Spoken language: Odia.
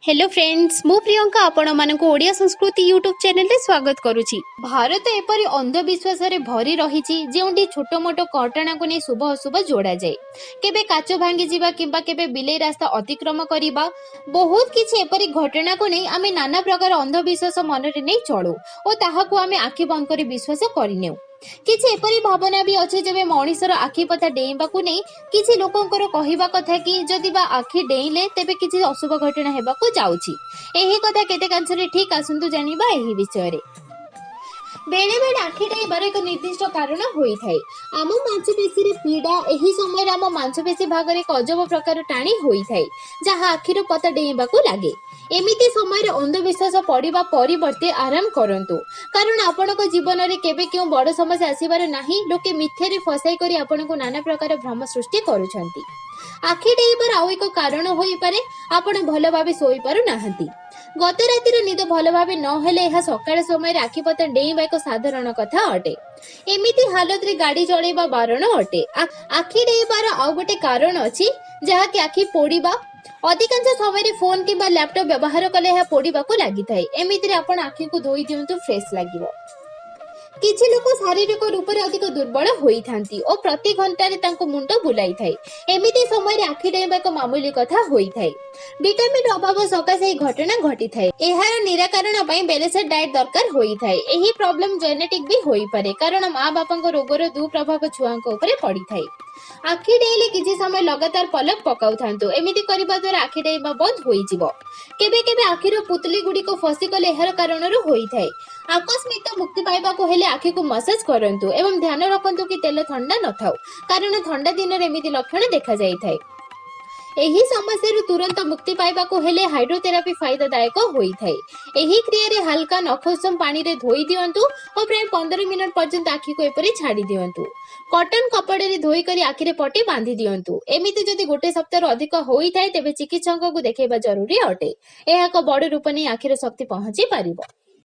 हेलो फ्रेंड्स, ମୁଁ ପ୍ରିୟଙ୍କା ଆପଣମାନଙ୍କୁ ଓଡ଼ିଆ ସଂସ୍କୃତି ୟୁଟ୍ୟୁବ୍ ଚ୍ୟାନେଲରେ ସ୍ୱାଗତ କରୁଛି। ଭାରତ ଏପରି ଅନ୍ଧବିଶ୍ୱାସରେ ଭରି ରହିଛି, ଯେଉଁଠି ଛୋଟ ମୋଟ ଘଟଣାକୁ ନେଇ ଶୁଭ ଅଶୁଭ ଯୋଡ଼ାଯାଏ। କେବେ କାଚ ଭାଙ୍ଗିଯିବା କିମ୍ବା କେବେ ବିଲେଇ ରାସ୍ତା ଅତିକ୍ରମ କରିବା, ବହୁତ କିଛି ଏପରି ଘଟଣାକୁ ନେଇ ଆମେ ନାନା ପ୍ରକାର ଅନ୍ଧବିଶ୍ୱାସ ମନରେ ନେଇ ଚଳୁ ଓ ତାହାକୁ ଆମେ ଆଖି ବନ୍ଦ କରି ବିଶ୍ୱାସ କରିନେଉ। କିଛି ଏପରି ଭାବନା ବି ଅଛି, ଯେବେ ମଣିଷର ଆଖି ପତା ଡେଇଁବାକୁ ନେଇ କିଛି ଲୋକଙ୍କର କହିବା କଥା କି ଯଦି ବା ଆଖି ଡେଇଁଲେ ତେବେ କିଛି ଅଶୁଭ ଘଟଣା ହେବାକୁ ଯାଉଛି। ଏହି କଥା କେତେକାଂଶରେ ଠିକ, ଆସନ୍ତୁ ଜାଣିବା ଏହି ବିଷୟରେ। ବେଳେ ବେଳେ ଆଖି ଡେଇଁବାର ଏକ ନିର୍ଦ୍ଦିଷ୍ଟ କାରଣ ହୋଇଥାଏ। ଆମ ମାଂସପେଶୀରେ ପୀଡ଼ା, ଏହି ସମୟରେ ଆମ ମାଂସପେଶୀ ଭାଗରେ ଏକ ଅଜବ ପ୍ରକାର ଟାଣି ହୋଇଥାଏ, ଯାହା ଆଖିର ପତା ଡେଇଁବାକୁ ଲାଗେ। ଏମିତି ସମୟରେ ଅନ୍ଧବିଶ୍ୱାସ ପଡ଼ିବା ପରିବର୍ତ୍ତେ ଆରାମ କରନ୍ତୁ, କାରଣ ଆପଣଙ୍କ ଜୀବନରେ କେବେ କେଉଁ ବଡ଼ ସମସ୍ୟା ଆସିବାର ନାହିଁ। ଲୋକେ ମିଥ୍ୟାରେ ଫସାଇ କରି ଆପଣଙ୍କୁ ନାନା ପ୍ରକାର ଭ୍ରମ ସୃଷ୍ଟି କରୁଛନ୍ତି। ଆଖି ଡେଇଁବାର ଆଉ ଏକ କାରଣ ହୋଇପାରେ ଆପଣ ଭଲ ଭାବେ ଶୋଇପାରୁନାହାନ୍ତି। ଗତ ରାତିର ନିଦ ଭଲ ଭାବେ ନହେଲେ ଏହା ସକାଳ ସମୟରେ ଆଖି ପତା ଡେଇଁବା ଏକ ସାଧାରଣ କଥା ଅଟେ। ଏମିତି ହାଲତରେ ଗାଡି ଚଳେଇବା ବାରଣ ଅଟେ। ଆଖି ଡେଇଁବାର ଆଉ ଗୋଟେ କାରଣ ଅଛି, ଯାହାକି ଆଖି ପୋଡିବା। ଅଧିକାଂଶ ସମୟରେ ଫୋନ କିମ୍ବା ଲ୍ୟାପଟପ୍ ବ୍ୟବହାର କଲେ ଏହା ପୋଡିବାକୁ ଲାଗିଥାଏ। ଏମିତିରେ ଆପଣ ଆଖିକୁ ଧୋଇ ଦିଅନ୍ତୁ, ଫ୍ରେଶ ଲାଗିବ। କିଛି ଲୋକ ଶାରୀରିକ ରୂପରେ ଅଧିକ ଦୁର୍ବଳ ହୋଇଥାନ୍ତି ଓ ପ୍ରତି ଘଣ୍ଟାରେ ତାଙ୍କୁ ମୁଣ୍ଡ ବୁଲାଇଥାଏ। ଏମିତି ସମୟରେ ଆଖି ଡେଇଁବା ଏକ ମାମୁଲି କଥା ହୋଇଥାଏ। ଭିଟାମିନ ଅଭାବ ସକାଶେ ଏହି ଘଟଣା ଘଟିଥାଏ। ଏହାର ନିରାକରଣ ପାଇଁ ବେଲେସେଡ ଡାଏଟ ଦରକାର ହୋଇଥାଏ। ଏହି ପ୍ରୋବ୍ଲେମ ଜେନେଟିକ ବି ହୋଇପାରେ, କାରଣ ମା ବାପାଙ୍କ ରୋଗର ଦୁଃପ୍ରଭାବ ଛୁଆଙ୍କ ଉପରେ ପଡିଥାଏ। ଆଖି ଡେଇଁଲେ କିଛି ସମୟ ଲଗାତାର ପଲକ ପକାଉଥାନ୍ତୁ। ଏମିତି କରିବା ଦ୍ୱାରା ଆଖି ଡେଇଁବା ବନ୍ଦ ହୋଇଯିବ। କେବେ କେବେ ଆଖିର ପୁତଲି ଗୁଡିକ ଫସିଗଲେ ଏହାର କାରଣରୁ ହୋଇଥାଏ। ଆକସ୍ମିକ ମୁକ୍ତି ପାଇବାକୁ ହେଲେ ଆଖିକୁ ମସାଜ କରନ୍ତୁ ଏବଂ ଧ୍ୟାନ ରଖନ୍ତୁ କି ତେଲ ଥଣ୍ଡା ନଥାଉ, କାରଣ ଥଣ୍ଡା ଦିନରେ ଏମିତି ଲକ୍ଷଣ ଦେଖାଯାଇଥାଏ। ଏହି ସମସ୍ୟାରୁ ତୁରନ୍ତ ମୁକ୍ତି ପାଇବାକୁ ହେଲେ ହାଇଡ୍ରୋଥେରାପି ଫାଇଦାଦାୟକ ହୋଇଥାଏ। ଏହି କ୍ରିୟାରେ ହାଲକା ନଖ ଉଷୁମ ପାଣିରେ ଧୋଇ ଦିଅନ୍ତୁ ଓ ପ୍ରାୟ 15 ମିନିଟ ପର୍ଯ୍ୟନ୍ତ ଆଖିକୁ ଏପରି ଛାଡି ଦିଅନ୍ତୁ। କଟନ କପଡ଼ାରେ ଧୋଇ କରି ଆଖିରେ ପଟି ବାନ୍ଧି ଦିଅନ୍ତୁ। ଏମିତି ଯଦି ଗୋଟେ ସପ୍ତାହରୁ ଅଧିକ ହୋଇଥାଏ, ତେବେ ଚିକିତ୍ସକଙ୍କୁ ଦେଖାଇବା ଜରୁରୀ ଅଟେ। ଏହା ଏକ ବଡ ରୂପ ନେଇ ଆଖିର ଶକ୍ତି ପହଞ୍ଚି ପାରିବ।